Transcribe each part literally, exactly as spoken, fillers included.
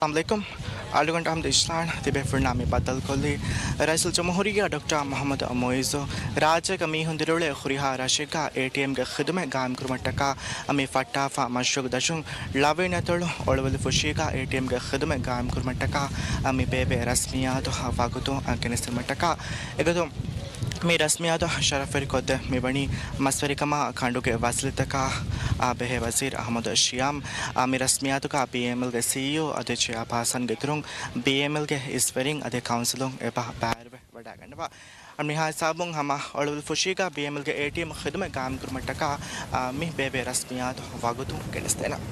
އައްސަލާމު ޢަލައިކުމް. އަޅުގަނޑު އަޙްމަދު އިޝްލާން ތިބޭފުޅުންނާ މި ބައްދަލުކޮށްލީ، ރައީސުލްޖުމްހޫރިއްޔާ ޑޮކްޓަރ މުޙައްމަދު މުޢިއްޒު ރާއްޖޭގަ މީހުން ދިރިއުޅޭ ހުރިހާ ރަށެއްގަ އޭޓީއެމްގެ ޚިދުމަތް ގާއިމްކުރުމަށްޓަކާ މި ފައްޓާފާ މަޝްރޫޢުގެ ދަށުން ޅަވިން އަތޮޅު އޮޅުވެލި ފުށީގަ އޭޓީއެމްގެ ޚިދުމަތް ގާއިމްކުރުމަށްޓަކާ މި ބޭބެ ރަސްމިއްޔާތު ވަގުތު ގެނެސްދިނުމަށްޓަކާ އެގޮތުން މި ރަސްމިއްޔާތު ޝަރަފުވެރިކޮށްދޭން މިވަނީ މަސްވެރިކަމާ ކަނޑުގެ ވަޒީރުތަކާ ބެހޭ ވަޒީރު އަޙްމަދު ޝިޔާމް. މި ރަސްމިއްޔާތުގަ ބީއެމްއެލްގެ ސީއީއޯ އަދި ޗެއާޕާސަންގެ އިތުރުން ބީއެމްއެލްގެ އިސްވެރިން އަދި ކައުންސިލުން އެބަ ބައިވެރިވެ ވަޑައިގަންނަވާ. މިހާ ހިސާބުން ހަމަ އޮޅުވެލި ފުށީގަ ބީއެމްއެލްގެ އޭޓީއެމް ޚިދުމަތް ގާއިމްކުރުމަށްޓަކާ މި ބޭބެ ރަސްމިއްޔާތު ވަގުތު ގެނެސްދޭނަން.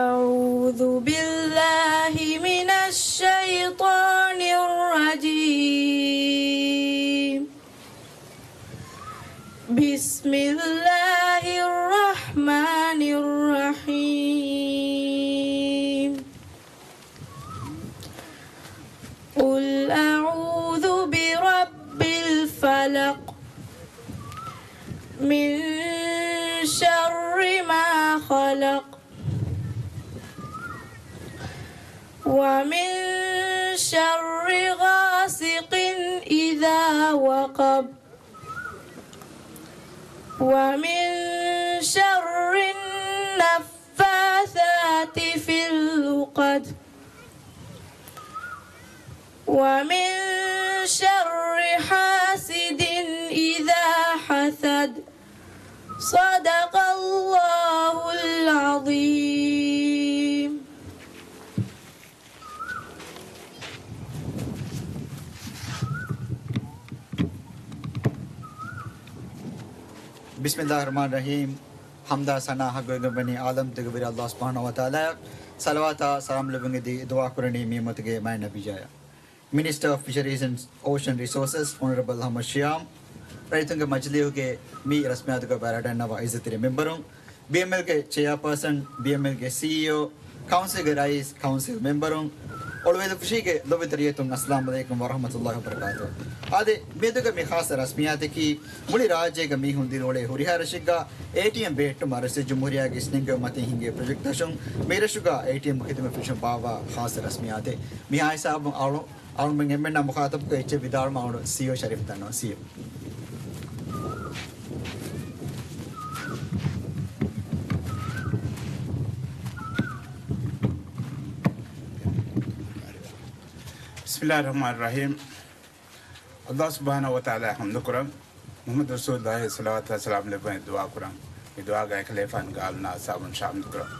أعوذ بالله من الشيطان الرجيم. بسم الله الرحمن الرحيم. قل أعوذ برب الفلق. من شر ما خلق. ومن شر غاسق إذا وقب. ومن شر النفاثات في العقد. ومن شر حاسد إذا حسد. صدق الله العظيم. بسم الله الرحمن الرحيم. ޙަމްދާ ސަނާ ޙައްޤުވެގެންވަނީ ޢާލަމްތަކުގެ ވެރި ﷲ ސުބްޙާނަހޫ ވަތަޢާލާއަށް. ޞަލަވާތާ ސަލާމް ލެއްވުން އެދި ދުޢާ ކުރަނީ މި އުއްމަތުގެ މާތް ނަބީއާއެކު. މިނިސްޓަރ އޮފް ފިޝަރީޒް އެންޑް އޯޝަން ރިސޯސަސް އޮނަރަބަލް އަޙްމަދު ޝިޔާމް، ރައްޔިތުންގެ މަޖިލީހުގެ މި ރަސްމިއްޔާތުގަ ބައިވެރިވަޑައިގަންނަވާ ޢިއްޒަތްތެރި މެމްބަރުން، ބީއެމްއެލްގެ ޗެއާޕާސަން، ބީއެމްއެލްގެ ސީއީއޯ، ކައުންސިލްގެ ރައީސް، ކައުންސިލް މެމްބަރުން، އޮޅުވެލިފުށީގެ ލޮބުވެތި ރައްޔިތުން، އައްސަލާމު ޢަލައިކުމް ވަރަޙްމަތުﷲ ވަބަރަކާތުހު. އާދެ، މިއަދުގެ މި ޚާއްޞަ ރަސްމިއްޔާތަކީ، މުޅި ރާއްޖޭގަ މީހުން ދިރިއުޅޭ ހުރިހާ ރަށެއްގަ އޭޓީއެމް ބެހެއްޓުމަށް ރައީސުލްޖުމްހޫރިއްޔާގެ އިސްނެންގެވުމަށް މަތީން ހިންގޭ ޕްރޮޖެކްޓްތަކުން މި ރަށުގަ އޭޓީއެމް ޚިދުމަތް ފެށުން ބާއްވާ ޚާއްޞަ ރަސްމިއްޔާތެއް. މިހާ ހިސާބުން އަޅު އަޅުމެން އެންމެންނާ މުޚާޠަބުކޮށް އެއްޗެއް ވިދާޅުވުމަށް އަޅު ސީއީއޯ ޝަރީފް ދަންނަވަން. ސީއީއޯ. بسم الله الرحمن الرحيم. ﷲ ސުބްޙާނަހޫ ވަތަޢާލާއަށް ޙަމްދުކުރަން. މުޙައްމަދު ރަސޫލުﷲ ޞަލަވާތާ ސަލާމް ލެއްވަން ދުޢާ ކުރަން. މި ދުޢާގައި އެކަލޭފާނު ގާލުންނާ އަޞްޙާބުން ޝާމިލް ކުރަން.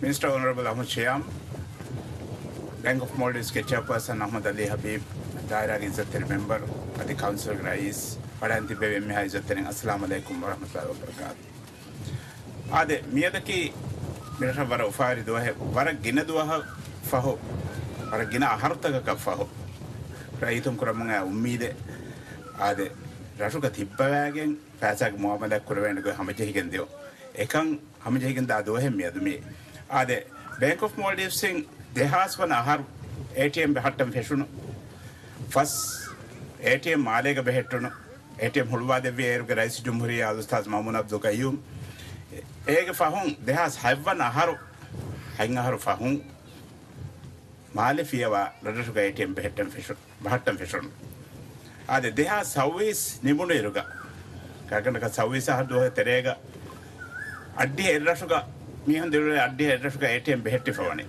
މިނިސްޓަރ އޮނަރަބަލް އަޙްމަދު ޝިޔާމް، ބޭންކް އޮފް މޯލްޑިވްސްގެ ޗެއާޕާސަން އަޙްމަދު ޢަލީ ޙަބީބް، ދާއިރާގެ އިއްޒަތްތެރި މެމްބަރު އަދި ކައުންސިލްގެ ރައީސް، ވަޑައިން ތިއްބެވި އެންމެހާ އިއްޒަތްތެރިން، އައްސަލާމު ޢަލައިކުމް ވަރަޙްމަތުﷲ ވަބަރަކާތު. އާދެ، މިއަދަކީ މިރަށަށް ވަރަށް އުފާވެރި ދުވަހެއް. ވަރަށް ގިނަ ދުވަހަށް ފަހު، ވަރަށް ގިނަ އަހަރުތަކަކަށް ފަހު ރައްޔިތުން ކުރަމުން އައި އުއްމީދެއް. އާދެ، ރަށުގަ ތިއްބަވައިގެން ފައިސާގެ މުއާމަލާތް ކުރެވޭނެ ގޮތް ހަމަޖެހިގެން ދިޔުން. އެކަން ހަމަޖެހިގެންދާ ދުވަހެއް މިއަދު މީ. އާދެ، ބޭންކް އޮފް މޯލްޑިވްސްއިން ދެހާސް ވަނަ އަހަރު އޭޓީއެމް ބަހައްޓަން ފެށުނު. ފަސް އޭޓީއެމް މާލޭގަ ބެހެއްޓުނު. އޭޓީއެމް ހުޅުވާދެއްވި އޭރުގެ ރައީސުލްޖުމްހޫރިއްޔާ އަލްއުސްތާޛު މައުމޫން ޢަބްދުލް ޤައްޔޫމް. އޭގެ ފަހުން ދެހާސް ހަތް ވަނަ އަހަރު، ހަތް އަހަރު ފަހުން މާލެ ފިޔަވާ ރަށްރަށުގަ އޭޓީއެމް ބެހެއްޓަން ފެށު-، ބަހައްޓަން ފެށުނު. އާދެ، ދެހާސް ސައުވީސް ނިމުނު އިރުގަ، ކަންކަން ސައުވީސް އަހަރު ދުވަހު ތެރޭގަ އައްޑިހަ އެއްރަށުގަ މީހުން ދިރިއުޅޭ އައްޑިހަ އެއްރަށުގަ އޭޓީއެމް ބެހެއްޓިފަ ވަނީ.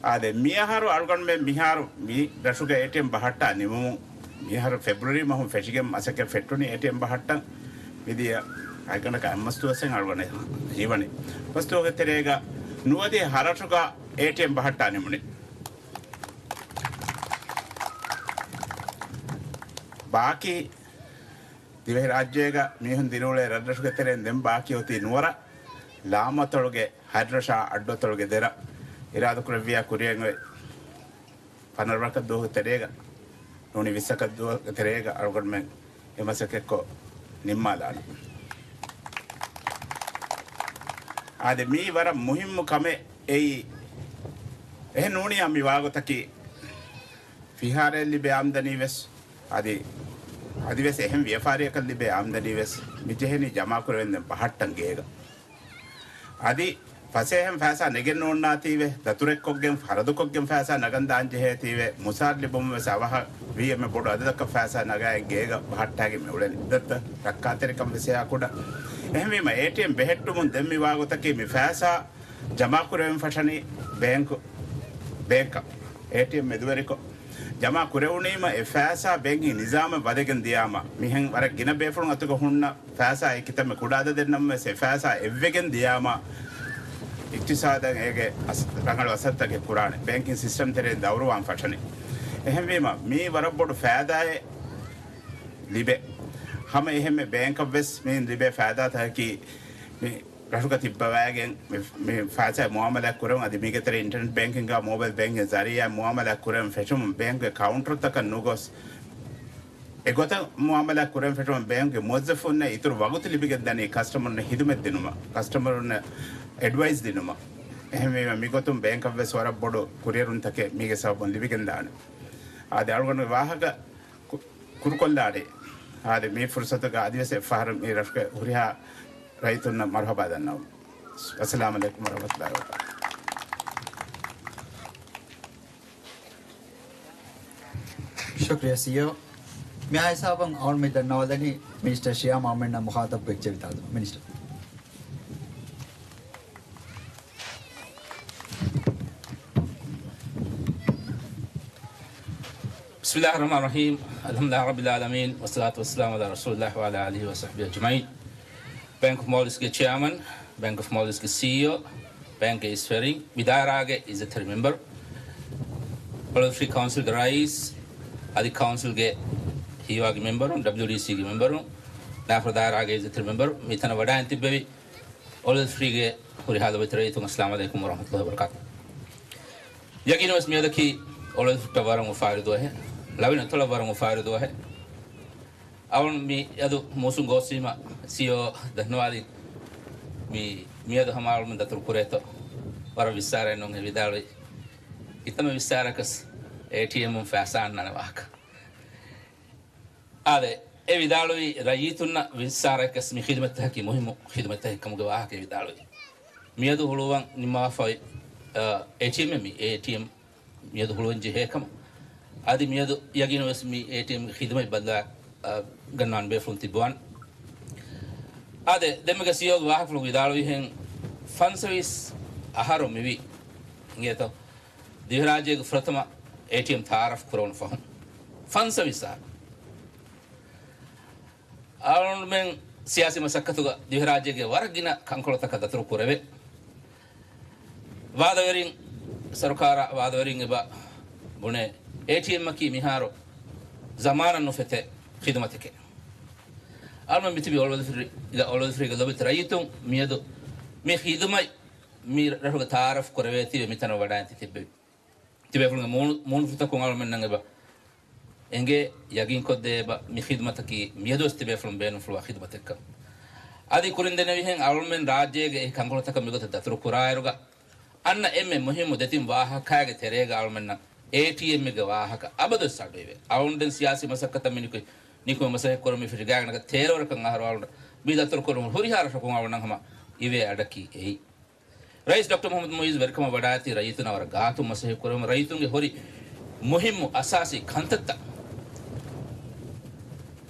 އާދެ، މިއަހަރު އަޅުގަނޑުމެން މިހާރު މި ރަށުގެ އޭޓީއެމް ބަހައްޓާ ނިމުމުން، މިހާރު ފެބްރުއަރީ މަހުން ފެށިގެން މަސައްކަތް ފެއްޓުނީ އޭޓީއެމް ބަހައްޓަން. މިދިޔަ ހަތްގަނޑަކަށް އައިމަސް ދުވަސްއެއް އަޅުގަނޑަށް ހީވަނީ. އައިމަސް ދުވަހުގެ ތެރޭގަ ނުވަދިހަ ހަ ރަށުގަ އޭޓީއެމް ބަހައްޓާ ނިމުނީ. ބާކީ ދިވެހިރާއްޖޭގަ މީހުން ދިރިއުޅޭ ރަށްރަށުގެ ތެރެއިން ދެން ބާކީ އޮތީ ނުވަރަށް، ލާމަތޮޅުގެ ހަތްރަށާ އައްޑުއަތޮޅުގެ ދެރަށް. އިރާދަކުރެއްވިޔާ ކުރިއަށް އޮތް ފަނަރަ ވަރަކަށް ދުވަހު ތެރޭގަ، ނޫނީ ވިއްސަކަށް ދުވަހު ތެރޭގަ އަޅުގަނޑުމެން އެ މަސައްކަތްކޮށް ނިންމާލާނަން. އާދެ، މީ ވަރަށް މުހިއްމު ކަމެއް. އެއީ އެހެން ނޫނީ މި ވާގޮތަކީ ފިހާރައެއް ލިބޭ އާމްދަނީ ވެސް އަދި، އަދިވެސް އެހެން ވިޔަފާރިއަކަށް ލިބޭ އާމްދަނީ ވެސް މި ޖެހެނީ ޖަމާކުރެވެންދެން ބަހައްޓަން ގޭގަ. އަދި ފަސޭހައިން ފައިސާ ނެގެން ނޯންނާތީވެ، ދަތުރެއްކޮށްގެން، ފަރަދުކޮށްގެން ފައިސާ ނަގަން ދާން ޖެހޭތީވެ، މުސާރަ ލިބުމުން ވެސް އަވަހަށް ވީ އެންމެ ބޮޑު އަދަދަކަށް ފައިސާ ނަގައިގެން ގޭގަ ބަހައްޓާގެން މި އުޅެނީ. ދައްތަ ރައްކާތެރިކަން ވެސް އެއާ ކުޑަ. އެހެންވީމަ، އޭޓީއެމް ބެހެއްޓުމުން ދެން މި ވާގޮތަކީ މި ފައިސާ ޖަމާކުރެވެން ފަށަނީ ބޭންކު، ބޭންކަށް، އޭޓީއެމް މެދުވެރިކޮށް. ޖަމާ ކުރެވުނީމަ އެ ފައިސާ ބޭންކިން ނިޒާމަށް ވަދެގެން ދިޔާމަ، މިހެން ވަރަށް ގިނަ ބޭފުޅުން އަތުގަ ހުންނަ ފައިސާ އެކި ކިތަންމެ ކުޑަ އަދަދެއް ނަމަވެސް އެ ފައިސާ އެއްވެގެން ދިޔާމަ، އިޤްތިޞާދަށް އޭގެ އަސް-، ރަނގަޅު އަސަރުތަކެއް ކުރާނެ. ބޭންކިން ސިސްޓަމް ތެރެއިން ދައުރުވާން ފަށަނީ. އެހެންވީމަ، މީ ވަރަށް ބޮޑު ފައިދާއެއް ލިބޭ. ހަމަ އެހެންމެ ބޭންކަށް ވެސް މި ލިބޭ ފައިދާތަކަކީ މި ރަށުގަ ތިއްބަވައިގެން މި، މި ފައިސާ މުއާމަލާތް ކުރެވުން އަދި މީގެ ތެރޭ އިންޓަރނެޓް ބޭންކިންގ މޯބައިލް ބޭންކިން ޒަރީއާ މުއާމަލާތް ކުރެވެން ފެށުމުން ބޭންކުގެ ކައުންޓަރުތަކަށް ނުގޮސް، އެގޮތަށް މުއާމަލާތް ކުރެވެން ފެށުމުން ބޭންކުގެ މުވައްޒަފުންނަށް އިތުރު ވަގުތު ލިބިގެން ދަނީ ކަސްޓަމަރުންނަށް ހިދުމަތް ދިނުމަށް، ކަސްޓަމަރުންނަށް އެޑްވައިސް ދިނުމަށް. އެހެންވީމަ މިގޮތުން ބޭންކަށް ވެސް ވަރަށް ބޮޑު ކުރިއެރުންތަކެއް މީގެ ސަބަބުން ލިބިގެން ދާނެ. އާދެ، އަޅުގަނޑުގެ ވާހަކަ ކު-، ކުރުކޮށްލާނީ. އާދެ، މި ފުރުސަތުގަ އަދިވެސް އެއްފަހަރު މި ރަށުގެ ހުރިހާ ރައްޔިތުންނަށް މަރުހަބާ ދަންނަވަމު. އައްސަލާމު ޢަލައިކުމް ވަރަޙްމަތުﷲި ވަބަރަކާތުހު. ޝުކުރިއްޔާ ސީއީއޯ. މިހާ ހިސާބަށް އަޅުގަނޑު މި ދަންނަވާލަނީ މިނިސްޓަރ ޝިޔާމް އަހްމަދު މުޚާޠަބު ވެއްޖެ ވިދާޅު. މިނިސްޓަރ. بسم الله الرحمن الرحيم. الحمد لله رب العالمين، والصلاة والسلام على رسول الله وعلى آله وصحبه أجمعين. ބޭންކް އޮފް މޯލްޑިވްސްގެ ޗެއާމަން، ބޭންކް އޮފް މޯލްޑިވްސްގެ ސީއީއޯ، ބޭންކްގެ އިސް ފެރިން، މި ދާއިރާގެ އިއްޒަތްތެރި މެމްބަރު، އޮލިވް ޓްރީ ކައުންސިލްގެ ރައީސް، އަދި ކައުންސިލްގެ ހީވާގި މެމްބަރުން، ޑަބްލިޔުޑީސީގެ މެމްބަރުން، ނާފަރު ދާއިރާގެ އިއްޒަތްތެރި މެމްބަރު، މިތަނަށް ވަޑައިން ތިއްބެވި އޮޅުވެލިފްރީގެ ހުރިހާ ލޮބުވެތި ރައްޔިތުން، އައްސަލާމު ޢަލައިކުމް ވަރަޙްމަތުﷲި ވަބަރަކާތު. ޔަގީނުވެސް މިއަދަކީ އޮޅުވެލިފުއްޓަށް ވަރަށް އުފާވެރި ދުވަހެއް، ޅަވި ނަތޮޅަށް ވަރަށް އުފާވެރި ދުވަހެއް. އަޅުން މިއަދު މޫސުން ގޯސްވީމަ ސީއީއޯ ދަންނަވާލި މި، މިއަދު ހަމަ އަޅުމެން ދަތުރު ކުރޭތޯ ވަރަށް ވިއްސާރައެއް ނޫން އެ ވިދާޅުވި. ކިތަންމެ ވިއްސާރަކަސް އޭޓީއެމުން ފައިސާ އަންނާނެ ވާހަކަ. އާދެ، އެ ވިދާޅުވި ރައްޔިތުންނަށް ވިއްސާރައެއްކަސް މި ޚިދުމަތްތަކަކީ މުހިއްމު ޚިދުމަތްތަކެއް ކަމުގެ ވާހަކަ ވިދާޅުވި. މިއަދު ހުޅުވަން ނިންމަވާފައި، އަ، އޭޓީއެމް މި އޭޓީއެމް މިއަދު ހުޅުވަން ޖެހޭ ކަމަށް. އަދި މިއަދު ޔަގީނުވެސް މި އޭޓީއެމްގެ ޚިދުމަތް ބައްލަވާ، އަ، ގަންނާން ބޭފުޅުން ތިއްބަވާނެ. އާދެ، ދެންމެގެ ސީއީއޯގެ ވާހަކަފުޅު ވިދާޅުވިހެން ފަންސަވީސް އަހަރު މިވީ އިނގޭތޯ. ދިވެހިރާއްޖޭގެ ފުރަތަމަ އޭޓީއެމް ތައާރަފް ކުރެވުނު ފަހުން ފަންސަވީސް އަހަރު. އަޅުގަނޑުމެން ސިޔާސީ މަސައްކަތުގަ ދިވެހިރާއްޖޭގެ ވަރަށް ގިނަ ކަންކޮޅުތަކަށް ދަތުރު ކުރެވޭ. ވާދަވެރިން، ސަރުކާރާ ވާދަވެރިން އެބަ ބުނޭ، އޭޓީއެމްއަކީ މިހާރު ޒަމާނަށް ނުފެތޭ ޚިދުމަތެކޭ. އަޅުގަނޑު މިތިބި އޮޅުވެލިފްރީ، އޮޅުވެލިފްރީގެ ލޮބުވެތި ރައްޔިތުން މިއަދު މި ޚިދުމަތް މި ރަށުގަ ތައާރަފް ކުރެވޭތީވެ މިތަނަށް ވަޑައިން ތި ތިއްބެވި. ތިބޭފުޅުންގެ މޫނު، މޫނުފުތަކުން އަޅުމެންނަށް އެބަ އެނގޭ ޔަގީންކޮށްދޭ އެބަ މި ޚިދުމަތަކީ މިއަދުވެސް ތިބޭފުޅުން ބޭނުންފުޅުވާ ޚިދުމަތެއްކަން. އަދި ކުރިން ދެންނެވިހެން އަޅުމެން ރާއްޖޭގެ އެހެން ކަންކޮޅުތަކަށް މިގޮތަށް ދަތުރު ކުރާއިރުގަ އަންނަ އެންމެ މުހިއްމު ދެތިން ވާހަކައިގެ ތެރޭގަ އަޅުމެންނަށް އޭޓީއެމްގެ ވާހަކަ އަބަދުވެސް އަޑުއިވޭ. އަޅުގަނޑު ދެން ސިޔާސީ މަސައްކަތަށް މި ނިކުތް، ނިކުމެ މަސައްކަތް ކުރަމުން ފިށިގާގަނޑަކަށް ތޭރަ ވަރަކަށް އަހަރު އަޅުގަނޑަށް މި ދަތުރު ކުރުމުން ހުރިހާ ރަށަކުން އަޅުގަނޑަށް ހަމަ އިވޭ އަޑަކީ އެއީ. ރައީސް ޑޮކްޓަރ މުޙައްމަދު މުޢިއްޒު ވެރިކަމަށް ވަޑައިގަތީ ރައްޔިތުންނާ ވަރަށް ގާތުން މަސައްކަތް ކުރަމުން ރައްޔިތުންގެ ހުރި މުހިއްމު އަސާސީ ކަންތައްތައް،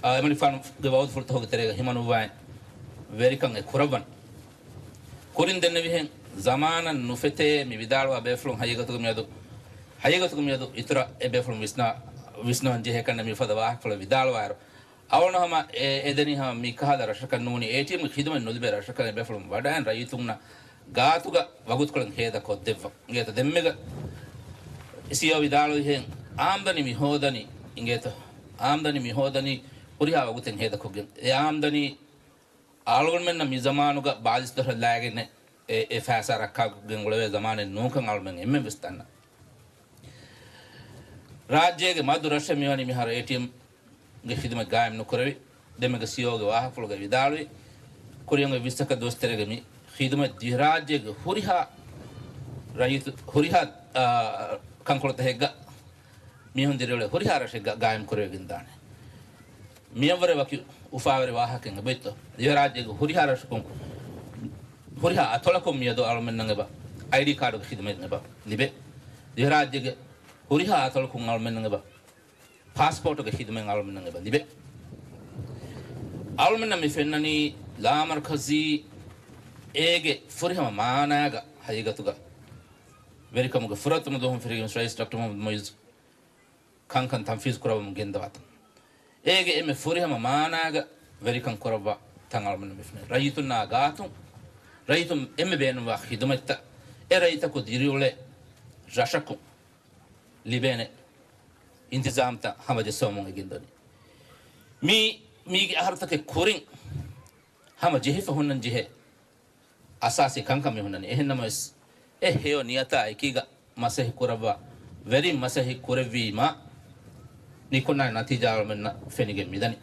އާ، އެމަނިކުފާނުގެ ވައުދުފުޅުތަކުގެ ތެރޭގަ ހިމަނުއްވާ ވެރިކަން އެ ކުރައްވަން. ކުރިން ދެންނެވިހެން ޒަމާނަށް ނުފެތޭ މި ވިދާޅުވާ ބޭފުޅުން ހަގީގަތުގަ މިއަދު، ހަގީގަތުގަ މިއަދު އިތުރަށް އެ ބޭފުޅުން ވިސްނާ، ވިސްނަވަން ޖެހޭ ކަންނޭނގެ މިފަދަ ވާހަކަފުޅެއް ވިދާޅުވާއިރު، އަޅުގަނޑު ހަމަ އެ، އެދެނީ ހަމަ މި ކަހަލަ ރަށަކަށް ނޫނީ، އޭޓީއެމްގެ ޚިދުމަތް ނުލިބޭ ރަށަކަށް އެބޭފުޅުން ވަޑައިން ރައްޔިތުންނަށް ގާތުގަ ވަގުތުކޮޅެއް ހޭދަ ކޮށްދެއްވަން. އިނގޭތަ ދެންމެގަ ސީއީއޯ ވިދާޅުވިހެން އާމްދަނީ މި ހޯދަނީ، އިނގޭތަ އާމްދަނީ މި ހޯދަނީ ހުރިހާ ވަގުތެއް ހޭދަކޮށްގެން. އެ އާމްދަނީ އަޅުގަނޑުމެންނަށް މި ޒަމާނުގަ ބާލީސް ދޮށަށް ލާގެން އެ، އެ ފައިސާ ރައްކާގެން އުޅެވޭ ޒަމާނެއް ނޫންކަން އަޅުމެން އެންމެން ވެސް ދަންނަ. ރާއްޖޭގެ މަދު ރަށެއް މިވަނީ މިހާރު އޭޓީއެމްގެ ޚިދުމަތް ގާއިމް ނުކުރެވި. ދެންމެގެ ސީއީއޯގެ ވާހަކަފުޅުގައި ވިދާޅުވި، ކުރިއަށް އޮތް ވިއްސަކަށް ދުވަސް ތެރޭގަ މި ޚިދުމަތް ދިވެހިރާއްޖޭގެ ހުރިހާ ރައްޔިތު، ހުރިހާ، އާ، ކަންކޮޅުތަކެއްގަ މީހުން ދިރިއުޅޭ ހުރިހާ ރަށެއްގަ ގާއިމް ކުރެވިގެންދާނެ. މިޔަށްވުރެ ވަކި އުފާވެރި ވާހަކައެއް އެބައޮތްތޯ؟ ދިވެހިރާއްޖޭގެ ހުރިހާ ރަށަކުން، ހުރިހާ އަތޮޅަކުން މިއަދު އަޅުމެންނަށް އެބަ އައިޑީ ކާޑުގެ ޚިދުމަތް އެބަ ލިބޭ. ދިވެހިރާއްޖޭގެ ހުރިހާ އަތޮޅަކުން އަޅުމެންނަށް އެބަ ޕާސްޕޯޓުގެ ޚިދުމަތް އަޅުމެންނަށް އެބަ ލިބޭ. އަޅުމެންނަށް މި ފެންނަނީ ލާމަރުކަޒީ އޭގެ ފުރިހަމަ މާނާގަ ހަގީގަތުގަ ވެރިކަމުގެ ފުރަތަމަ ދުވަހުން ފިރިގެން ރައީސް ޑޮކްޓަރ މުހައްމަދު މުއިއްޒު ކަންކަން ތަންފީޒު ކުރައްވަމުން ގެންދަވާތަން. އޭގެ އެންމެ ފުރިހަމަ މާނާގަ ވެރިކަން ކުރައްވާ ތަން އަޅުމެންނަށް މި ފެންނަނީ. ރައްޔިތުންނާ ގާތުން ރައްޔިތުން އެންމެ ބޭނުންވާ ޚިދުމަތްތައް އެ ރައްޔިތަކު ދިރިއުޅޭ ރަށަކުން ލިބޭނެ އިންތިޒާމްތައް ހަމަޖެއްސަވަމުން އެ ގެންދަނީ. މީ، މީގެ އަހަރުތަކެއް ކުރިން ހަމަ ޖެހިފަ ހުންނަން ޖެހޭ އަސާސީ ކަންކަން މި ހުންނަނީ. އެހެންނަމަވެސް، އެ ހެޔޮ ނިޔަތާ އެކީގަ މަސައްކަތް ކުރައްވާ، ވެރިން މަސައްކަތް ކުރެއްވީމާ، ނިކުންނާނެ ނަތީޖާ އަޅުމެންނަށް ފެނިގެން މިދަނީ.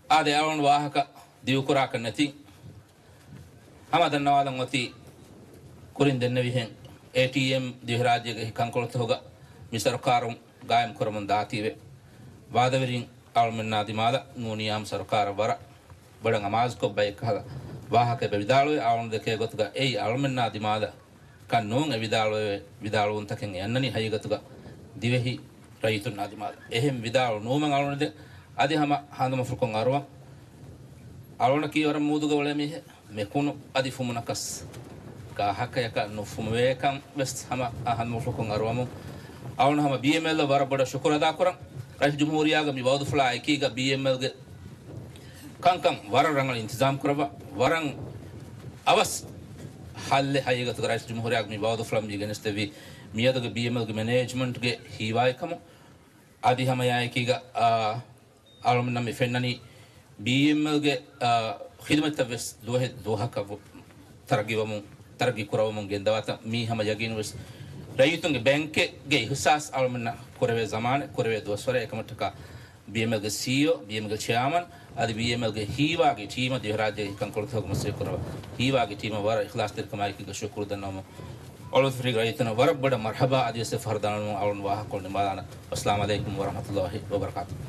އާދެ، އަޅުގަނޑު ވާހަކަ ދިގުކުރާކަށް ނެތި. ހަމަ ދަންނަވާލަން އޮތީ ކުރިން ދެންނެވިހެން، އޭޓީއެމް ދިވެހިރާއްޖޭގެ ކަންކޮޅުތަކުގަ މި ސަރުކާރުން ގާއިމް ކުރަމުން ދާތީވެ، ވާދަވެރިން އަޅުމެންނާ ދިމާލަށް ނޫނީ އާއްމު ސަރުކާރަށް ވަރަށް ބޮޑަށް އަމާޒުކޮށް ބައެއް ކަހަލަ ވާހަކަ އެބަ ވިދާޅުވޭ. އަޅުގަނޑު ދެކޭ ގޮތުގަ އެއީ އަޅުމެންނާ ދިމާލަށް ކަން ނޫން އެ ވިދާޅުވެ، ވިދާޅުވުންތަކެއް އެ އަންނަނީ ހަގީގަތުގަ ދިވެހި ރައްޔިތުންނާ ދިމާލަށް. އެހެން ވިދާޅު ނުވުމަށް އަޅުގަނޑު އަދި ހަމަ ހަނދުމަފުޅުކޮށް އަރުވަން. އަޅުގަނޑަކީ ވަރަށް މޫދުގަ އުޅޭ މީހެއް. މެކުނު އަދި ފުމުނަކަސް ކާހަކަޔަކަށް ނުފުމެވޭކަން ވެސް ހަމަ ހަނދުމަފުޅުކޮށް އަރުވަމުން. އަޅުގަނޑު ހަމަ ބީއެމްއެލްއަށް ވަރަށް ބޮޑަށް ޝުކުރު އަދާކުރަން. ރައީސް ޖުމްހޫރިއްޔާގެ މި ވައުދުފުޅާ އެކީގަ ބީއެމްއެލްގެ ކަންކަން ވަރަށް ރަނގަޅަށް އިންތިޒާމް ކުރައްވާ، ވަރަށް އަވަސް ހައްލެއް ހަގީގަތުގަ ރައީސް ޖުމްހޫރިއްޔާގެ މި ވައުދުފުޅަށް މި ގެނެސްދެއްވީ މިއަދުގެ ބީއެމްއެލްގެ މެނޭޖްމަންޓްގެ ހީވާއެއްކަމުން. އަދި ހަމަ އެއާއެކީގަ، އާ، އަޅުމެންނަށް މި ފެންނަނީ ބީއެމްއެލްގެ، އާ، ޚިދުމަތްތައް ވެސް ދުވަހެއް ދުވަހަކަށް ތަރައްގީވަމުން، ތަރައްގީ ކުރަވަމުން ގެންދަވާތަން. މީ ހަމަ ޔަގީނު ވެސް ރައްޔިތުންގެ ބެންކެއްގެ އިހުސާސް އަޅުމެންނަށް ކުރެވޭ ޒަމާނެއް، ކުރެވޭ ދުވަސްވަރެއް. އެކަމަށްޓަކާ ބީއެމްއެލްގެ ސީއީއޯ، ބީއެމްއެލްގެ ޗެއާމަން އަދި ބީއެމްއެލްގެ ހީވާގެ ޓީމަށް ދިވެހިރާއްޖޭގެ ކަންކޮޅުތަކުގެ މަސައްކަތް ކުރައްވާ ހީވާގެ ޓީމަށް ވަރަށް އިޚްލާޞްތެރިކަމާއެކީގަ ޝުކުރު ދަންނަވަމުން، އޮޅުންފިރިގެ ރައްޔިތުންނަށް ވަރަށް ބޮޑަށް މަރްޙަބާ. އަދިވެސް އެއްފަހަރު ދަންނަވަމުން އަޅުން ވާހަކަކޮޅު ނިންމާލާނަން. ވައްސަލާމް ޢަލައިކުމް ވަރަޙްމަތުﷲ ވަބަރަކާތުހު.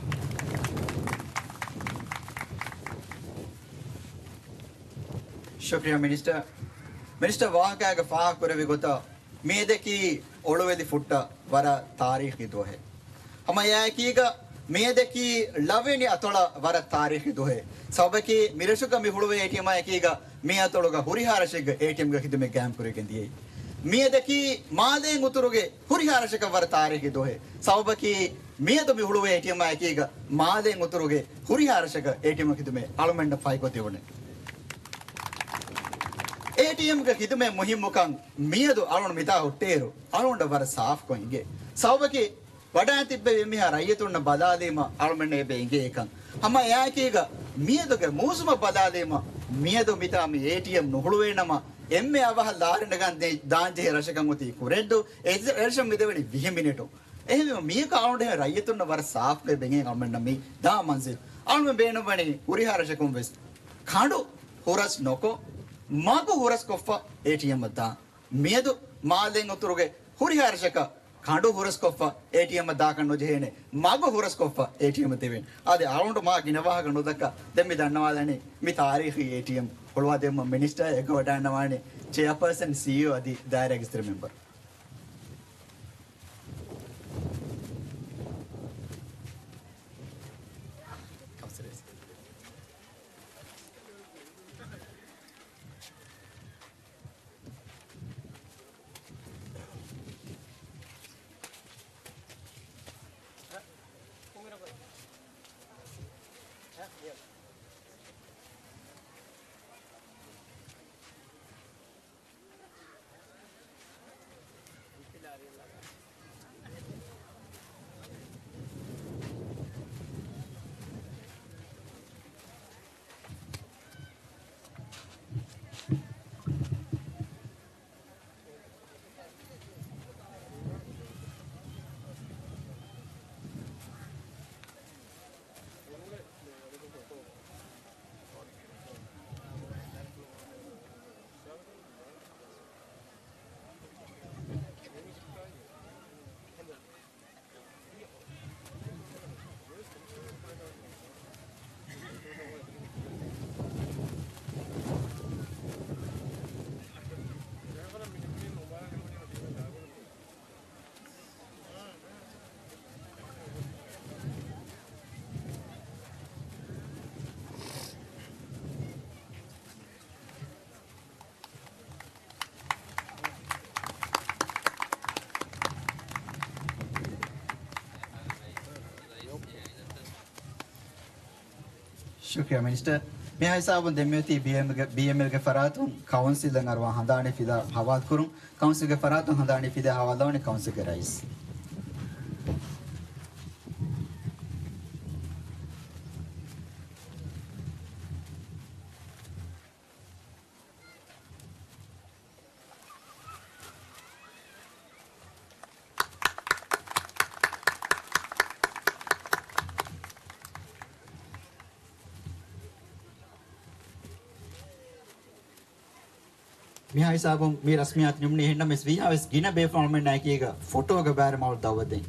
ޝުކްރިޔާ މިނިސްޓަރ. މިނިސްޓަރ ވާހަކައިގަ ފާހަގަކުރެއްވި ގޮތަށް، މިއަދަކީ އޮޅުވެލި ފުއްޓަށް ވަރަށް ތާރީޚީ ދުވަހެއް. ހަމަ އެއާއެކީގަ މިއަދަކީ ޅަވެނި އަތޮޅަށް ވަރަށް ތާރީޚީ ދުވަހެއް. ސަބަބަކީ މިރަށުގަ މި ހުޅުވޭ އޭޓީއެމްއާ އެކީގަ މި އަތޮޅުގަ ހުރިހާ ރަށެއްގަ އޭޓީއެމްގެ ޚިދުމަތް ގާއިމް ކުރެވިގެން ދިޔައީ. މިއަދަކީ މާލޭން އުތުރުގެ ހުރިހާ ރަށަކަށް ވަރަށް ތާރީޚީ ދުވަހެއް. ސަބަބަކީ މިއަދު މި ހުޅުވޭ އޭޓީއެމްއާ އެކީގަ މާލޭން އުތުރުގެ ހުރިހާ ރަށަކަށް އޭޓީއެމްގެ ޚިދުމަތް އަޅުމެންނަށް ފަހިކޮށް ދެވުނެ. އޭޓީއެމްގެ ޚިދުމަތް މުހިއްމުކަން މިއަދު އަޅުން މިތާ ހުއްޓޭއިރު އަޅުންނަށް ވަރަށް ސާފުކޮށް އިނގޭ. ސަބަބަކީ ވަޑާން ތިއްބެވި އެންމެހާ ރައްޔިތުންނަށް ބަލާލީމަ އަޅުމެންނަށް އެބަ އެނގޭ އެކަން. ހަމަ އެއާއެކީގަ މިއަދުގެ މޫސުމަށް ބަލާލީމަ މިއަދު މިތާ މި އޭޓީއެމް ނުހުޅުވޭނަމަ އެންމެ އަވަހަށް ލާރި ނަގަން ދޭ-، ދާންޖެހޭ ރަށަކަށް އޮތީ ކުރެއްދޫ. އެ ރަށަށް މިދެވެނީ ވިހި މިނެޓު. އެހެންވީމަ މީގަ އަޅުގަނޑު ރައްޔިތުންނަށް ވަރަށް ސާފުކޮށް އެބަ އެނގޭ އަޅުމެންނަށް މި ދާ މަންޒިލް. އަޅުމެން ބޭނުންވަނީ ހުރިހާ ރަށަކުން ވެސް ކަނޑު ހުރަސް ނޮކޮށް، މަގު ހުރަސްކޮށްފަ އޭޓީއެމްއަށް ދާން. މިއަދު މާލޭން އުތުރުގެ ހުރިހާ ރަށަކަށް ކަނޑު ހުރަސްކޮށްފަ އޭޓީއެމްއަށް ދާކަށް ނުޖެހޭނެ، މަގު ހުރަސްކޮށްފަ އޭޓީއެމްއަށް ދެވޭނެ. އާދެ، އަޅުގަނޑު މާ ގިނަ ވާހަކަ ނުދައްކާ، ދެން މި ދަންނަވާލަނީ މި ތާރީޚީ އޭޓީއެމް ހުޅުވާ ދެއްވުމަށް މިނިސްޓަރ އެކު ވަޑާންނަވާނީ ޗެއާޕާސަން، ސީއީއޯ އަދި ދާއިރާގެ އިސްތިރި މެމްބަރު. ޝުކްރިޔާ މިނިސްޓަރ. މިހާ ހިސާބުން ދެންމެ އޮތީ ބީއެމްއެލްގެ، ބީއެމްއެލްގެ ފަރާތުން ކައުންސިލަށް އަރުވާ ހަނދާނީ ފިލާ ހަވާލުކުރުން. ކައުންސިލްގެ ފަރާތުން ހަނދާނީ ފިލާ ހަވާލުވަނީ ކައުންސިލްގެ ރައީސް. މިހާ ހިސާބުން މި ރަސްމިއްޔާތު ނިމުނީ. އެހެންނަމަވެސް ވީހާވެސް ގިނަ ބޭފުޅުން އަޅުމެންނާ އެކީގަ ފޮޓޯގެ ބައިވެރި މައުލޫމާތު ދައުވަތު ދޭން.